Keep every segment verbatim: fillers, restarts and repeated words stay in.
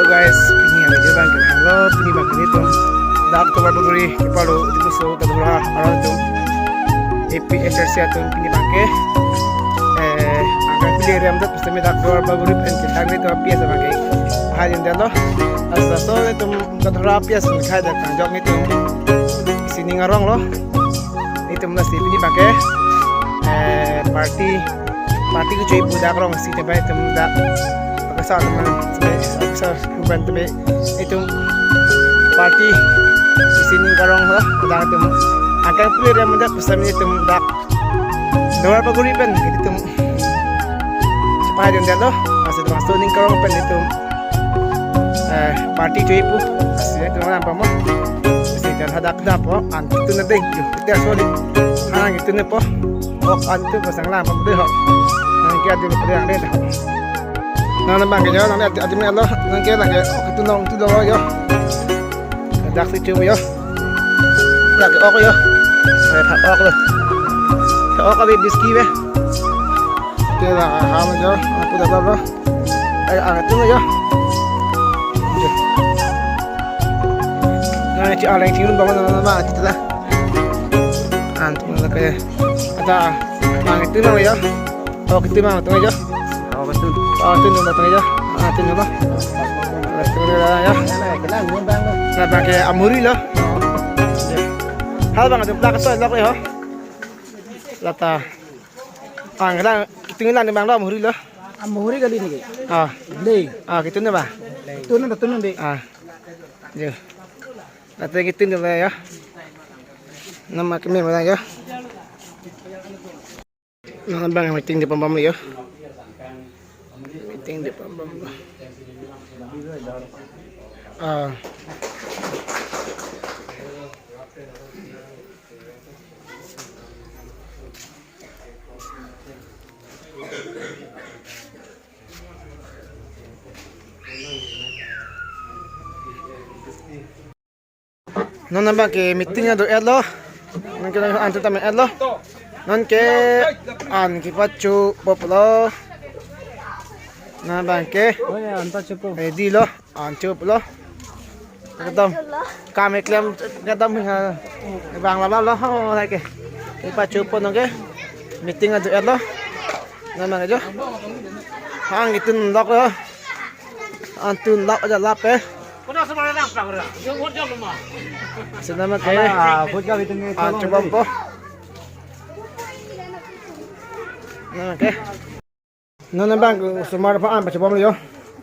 Guys, pini abang ke hanglo, pini abang ke nelitum dak Duarbagori kepado Diphu Gaonbura aron atum, A P H L C atum pini abang ke, eh, angkang pili rem dot pusitame dak Duarbagori pen kethang nelitum P S abang ke hajin detlo. Laso atum Gaonbura P S pen khai dak kangjok nelitum sining arong lo. Nelitum lasi pini abang ke, eh, party, party kecho-i pu dak arong si, tebang nelitum dak, kasa teman, kasa ruban tebe nelitum party sining arong lo, dak nelitum angkang pili rem dot pusitame nelitum dak Duarbagori pen nelitum chepahajin detlo, laso atum sining arong pen nelitum, eh, party cho-i pu, si nelitum alam pamo, si jan hadak dapo, an ketun adeng, yo, kita sorry, an ketun po, ok an tu pasang alam pamo dei ho, nang ke ading pada yang dei ho. Nang nang abang ke jo, nang adi adi me lo, nang ke lake, ok ketun long tu lo yo, dak si chu yo. Lake ok yo. Eh, thak ok lo. Thak ok abi biski be. Ke la ha ma jo, aku dak lo. Eh, ang tu yo. Nang chi alang chi un bang na ma ti la. An tu la ke. Ada, ang tu na yo. Oh, ketun abang tung ajo. Oh, ketun. Oh, ketun abang tung ajo. Ah, ketun abang. Ketun abang ya. Ketun abang lo. Nah, abang ke amuri lo. Hal abang, ada plak so lok ho. Lata. Ang lang, ketun lang abang lo, amuri lo. Amuri kali ni. Ah. Dei. Ah, ketun abang. Ketun, ketun dei. Ah. Jo. Lata ketun abang ya. Nama keme abang ya. Nang abang meeting di pambam yo. Meeting di pambam lo. Ah. Non abang ke meeting ado-et lo. Non ke an tu tame-et lo. Non ke an kepacho pop lo. Non abang ke. Oh ya, an pacho pop. Ready lo, an chop lo. Ekdom. Kam eklem ekdom ha. Abang la la lo ho lake. Kepacho pop non ke. Meeting ado-et lo. Non abang ke jo. Hang ketun lok lo. An tun lap aja lap eh. Sena ma ke. Ah, food ka bitung ke. Ah, chobom po. Nang ke. Nang abang ke osomar aphan an pachobom lo yo.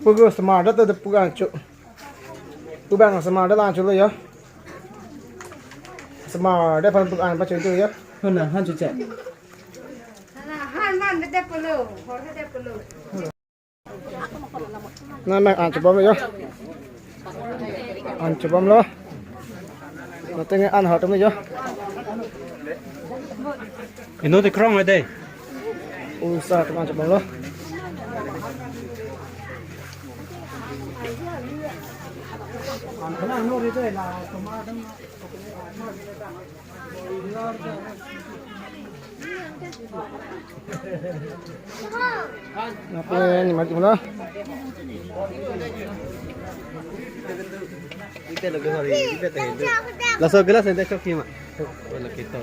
Pu ke osomar dak ta pu ke an cho. Pu abang osomar dak la an cho lo yo. Osomar dak aphan pu ke an pacho tu yo. Hana han cho che. Hana han man bete polo, hor bete polo. Nang abang an chobom lo yo. An chobom lo. Nang teng an hor tum yo. Ino de krong ade. Usa tum an chobom lo. Apa ni mati mula? Laso gelas ente chok kima. Wala kita.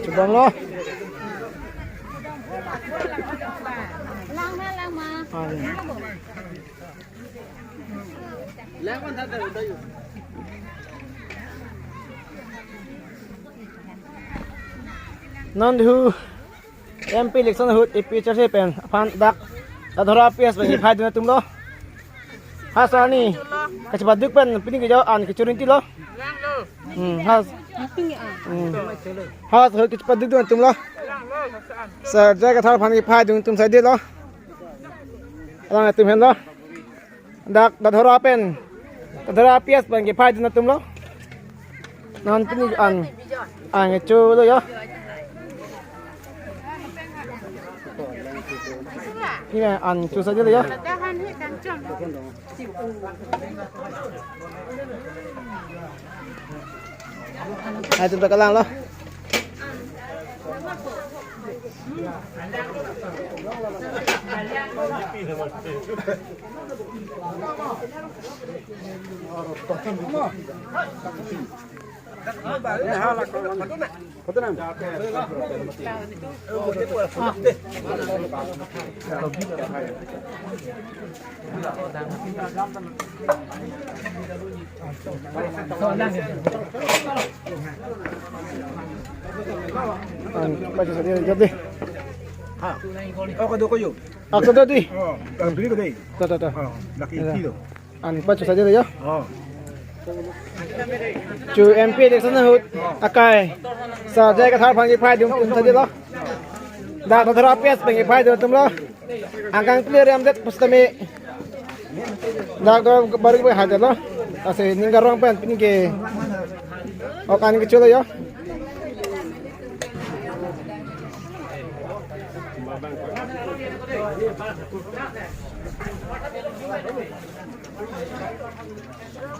Chobom lo. Lang ma, lang ma. Ah, ya. Non thu M P election ahut A P H L C pen aphan dak Gaonbura P S pen kephai dun atum lo. Ha sir ni kachepaduk pen pini kejau an kecho rinti lo. Hmm, ha. Hmm. Ha sir kechepaduk dun atum lo. Sir J I Kathar aphan kephai dun atum sai de lo. Alang atum hen lo. Dak Gaonbura pen. Gaonbura P S pen kephai dun atum lo. Non pini an. An kecho lo yo. Pini an cho sa lo yo. Hai, tum ta kalang lo. An, pacho sadia dei. Ha. Oh, kado koyo. Ah, kado dei. Oh, ang beli ko dei. Ta, ta, ta. Oh, laki Ya. Kilo. An pacho sadia dei ya. Oh. Chu M P election ahut akai. Sa jai kathar aphan kephai dun tum sadia lo. Dak kathar apes pen kephai dun tum lo. Angkang clear yam det pusitame. Dak do baru bai hajar lo. Ase ning garong pen pini ke. Ok, an kecho lo yo.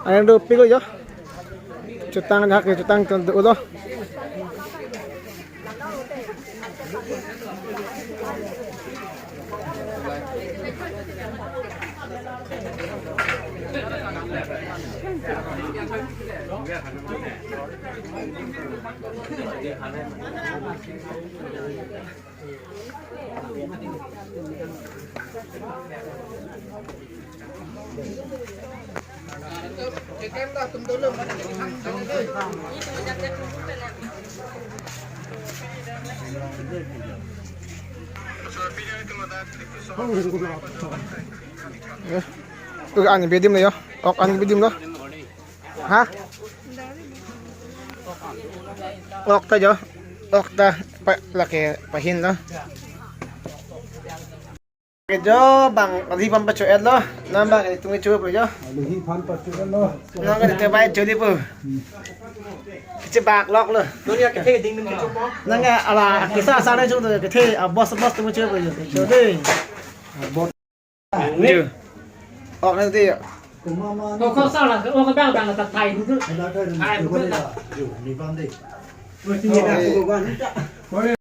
An dopik lo yo. Chutang dak ke chutang kan do lo. Eh, tu an kebi adim lo yo. Ok, an kebi adim lo. Ha? Ok ta jo. Ok ta pa, lake pahin lo. Ke jo bang alhi pam pacho et lo. Nang bang itum kecho pu jo. Alhi pam pacho et lo. Nang ke te bai cho di pu. Kichi bak lok lo. Nang ke ala kisa sa le cho de ke the a boss boss tum kecho pu jo. Cho de. Boss. Ju. Ok nang ti. Ko ko sa la ko ko bang bang ta thai du. Thai du. Ju, mi bang de.